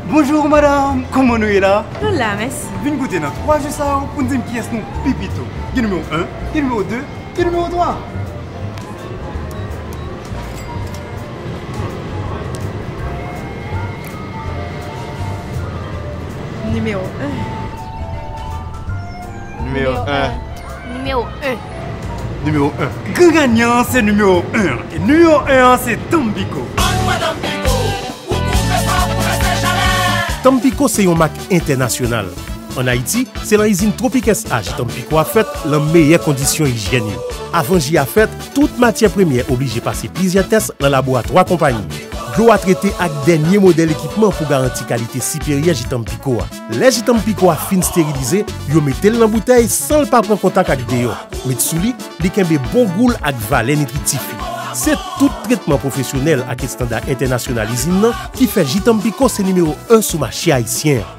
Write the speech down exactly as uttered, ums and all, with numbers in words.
Bonjou madanm, kòman nou ye la? Nou la, mèsi. Vin goute nan twa ji sa yo pou n di m kiyès nou pi pito. Gen nimewo en, gen nimewo de, gen nimewo twa. Nimewo en. Nimewo en. Nimewo en. Nimewo en. Gran ganyan an se nimewo en an. E nimewo en an se Tampico. Tampico se yon mak entènasyonal. Ann Ayiti, se lan izin Tropiques A ji Tampico a fèt lan meyè kondisyon ijyèn yo. Avan ji a fèt, tout matyè premyè oblije pase plizyè tès lan laboratwa konpayi. Dlo a trete ak dènye modèl ekipman pou garanti kalite siperyè ji Tampico a. Lè ji Tampico a fin sterilize, yo mete l lan boutèy san l pa pran kontak ak deyò. Met sou li, li kenbe bon gou l ak valè nitritif li. Se tout tretman pwofesyonèl ak estanda entènasyonal izin nan ki fè ji Tampico se nimewo en sou mache ayisyen an.